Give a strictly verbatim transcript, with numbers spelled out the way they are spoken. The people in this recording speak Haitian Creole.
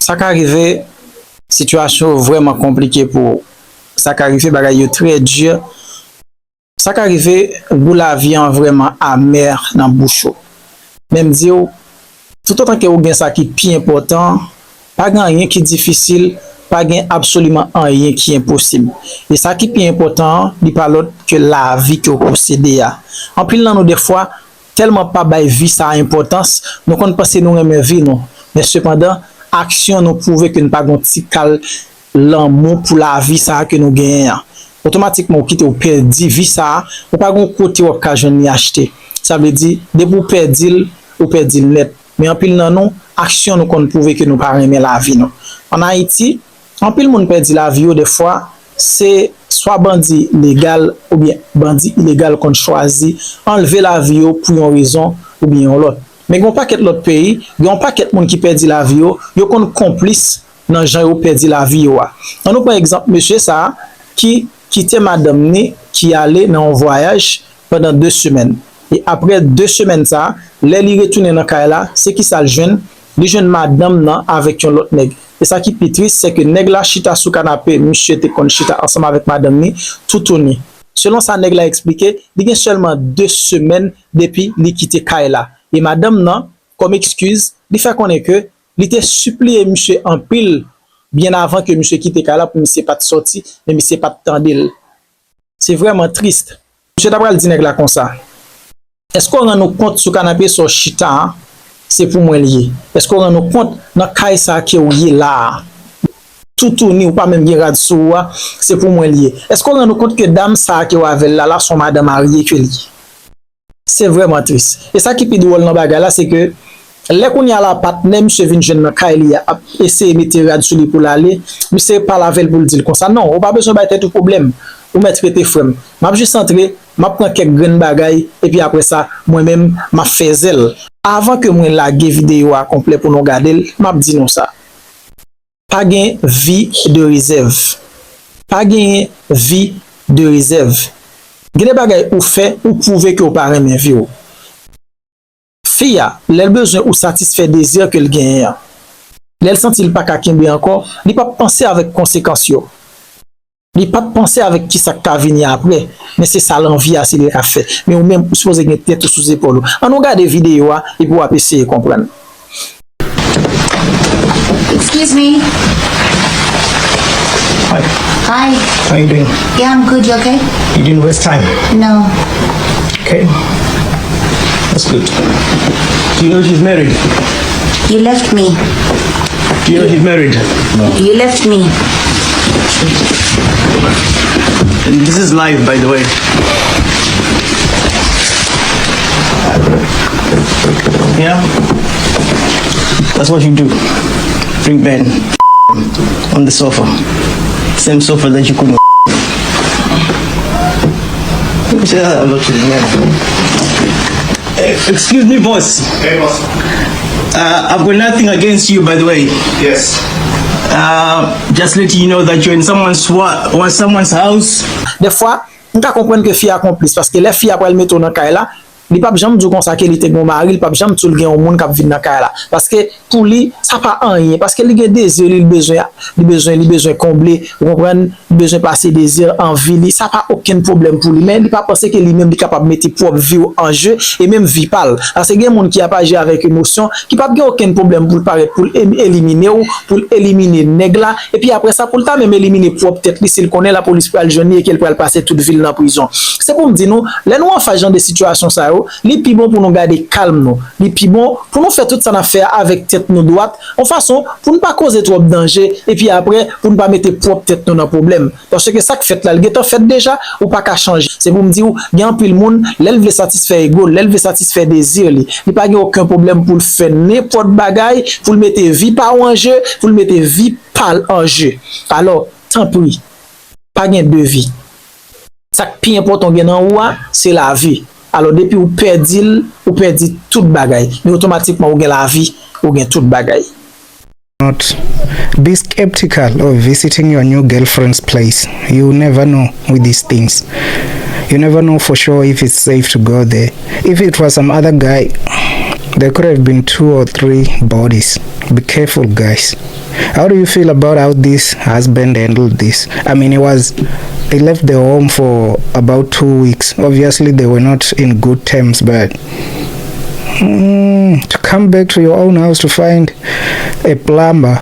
Sa ka rive, sitiyasyon yo vrèman konplike pou ou. Sa ka rive, bagay yo trè di. Sa ka rive, gou lavi an vrèman amè nan bouch ou. Men m di w, toutotan ke ou gen sa ki pi enpòtan, pa gen anyen ki difisil, pa gen absoliman anyen ki enposib. E sa ki pi enpòtan an, li pa lòt ke lavi ke w posede a. Anpil nan nou, defwa, tèlman pa bay vi sa a enpòtans, nou konn panse nou renmen vi nou. Men sepandan, aksyon nou pwouve ke n pa gen yon ti kal lanmou pou lavi sa a ke nou genyen an. Otomatikman, ou kite ou pèdi vi sa a, ou pa gen yon kote w ap ka jwenn li achte. Sa vle di, depi w pèdi l, ou pèdi l nèt. Men anpil nan nou, aksyon nou konn pwouve ke nou pa renmen lavi nou. Ann Ayiti, anpil moun pèdi lavi yo defwa, se swa bandi legal oubyen bandi ilegal konn chwazi anlve lavi yo pou yon rezon oubyen yon lòt. Men gen yon pakèt lòt peyi, gen yon pakèt moun ki pèdi lavi yo, yo konn konplis nan jan yo pèdi lavi yo a. Ann nou pran egzanp mesye sa a ki kite madanm ni ki ale nan yon vwayaj pandan de semèn. E aprè de semèn sa a, lè li retounen nan kay la, se kisa l jwenn? Li jwenn madanm nan avèk yon lòt nèg. E sa ki pi tris, se ke nèg la chita sou kanape misye te konn chita ansanm avèk madanm ni toutouni. Selon sa nèg la eksplike, li gen sèlman de semèn depi li kite kay la. E madanm nan, kòm ekskiz, li fè konnen ke li te sipliye misye anpil byen avan ke misye kite kay la pou misye pa t sòti, men misye pa t tande l. Se vrèman tris. Misye ta pral di nèg la konsa, èske w rann ou kont sou kanape sa w chita a, se pou mwen l ye? Èske w rann ou kont nan kay sa a ke w ye la a, toutouni ou pa menm gen rad sou ou a, se pou mwen l ye? Èske w rann ou kont ke dam sa a ke w avè l la, la se yon madan marye ke l ye? Se vrèman tris. E sa ki pi dwòl nan bagay la, se ke lè kounye a la patnè misye vin jwenn nan kay li a ap eseye mete rad sou li pou l ale, misye pale avè l pou l di l konsa, non, ou pa bezwen bay tèt ou pwoblèm. Ou mèt rete frè m. M ap jis antre, m ap pran kèk grenn bagay, epi aprè sa, mwen menm, m ap fè zèl. Avan ke mwen lage videyo a konplè pou nou gade l, m ap di nou sa. Pa gen vi de rezèv. Pa genyen vi de rezèv. Gen de bagay ou fè, ou pwouve ke w pa renmen vi w. Fi a, lè l bezwen ou satisfè dezi ke l genyen an, lè l santi l pa ka kenbe ankò, li p ap panse avèk konsekans yo. Li p ap panse avèk kisa k ka vini aprè, men se sa l anvi a, se li k ap fè. Men ou menm, ou sipoze gen tèt ou sou zepòl ou. Ann nou gade videyo a, epi w ap eseye konprann. Excuse me. Hi, Hi. How you doing? Yeah, I'm good. You okay? You didn't waste time. No. Okay. That's good. Do you know she's married? You left me. Do you know she's married? You left me. And this is live, by the way. Yeah? That's what you do. Bring men on the sofa. Same sofa that you couldn't. Let me say that about you, man. Eh, excuse me, boss. Hey, boss. Uh, I've got nothing against you, by the way. Yes. Uh, just letting you know that you're in someone's wa- or someone's house. Dèfwa, m ka konprann ke fi a konplis, paske lè fi a pral mete w nan kay la, li p ap janm di w konsa ke li te gen yon mari, li p ap janm di w l gen yon moun k ap vin nan kay la. Paske pou li, sa pa anyen, paske li gen dezi li, li bezwen, li bezwen, li bezwen konble, ou konprann, li bezwen pase dezi, anvi li, sa pa okenn pwoblèm pou li, men li pa panse ke li menm li kapab mete pwòp vi w an je, e menm vi pa l. Paske gen moun ki ap aji avèk emosyon, ki p ap gen okenn pwoblèm pou l parèt, pou l em- elimine w, pou l elimine nèg la, epi aprè sa, pou l ta menm elimine pwòp tèt li, si l konnen lapolis pral jwenn li e ke l pral pase tout vi l nan prizon. Se pou m di nou, lè nou anfas jan de sitiyasyon sa yo, li pi bon pou nou gade kalm nou. Li pi bon pou nou fè tout sa n ap fè a avèk tèt nou dwat, yon fason pou n pa koze twòp danje, epi aprè, pou n pa mete pwòp tèt nou nan pwoblèm. Paske sa k fèt la, l gentan fèt deja, ou pa ka chanje. Se pou m di w, gen anpil moun, lè l vle satisfè ego l, lè l vle satisfè dezi li, li pa gen okenn pwoblèm pou l fè nenpòt bagay, pou l mete vi pa w an je, pou l mete vi pa l an je. Alò, tanpri, pa gen de vi. Sa k pi enpòtan w gen nan ou a, se lavi. Alò, depi w pèdi l, ou pèdi tout bagay. Men otomatikman, ou gen lavi, ou gen tout bagay. Not. Be skeptical of visiting your new girlfriend's place. You never know with these things. You never know for sure if it's safe to go there. If it was some other guy, There could have been two or three bodies. Be careful, guys. How do you feel about how this husband handled this? I mean, he was he left the home for about two weeks. Obviously, they were not in good terms, but mm, to come back to your own house to find a plumber.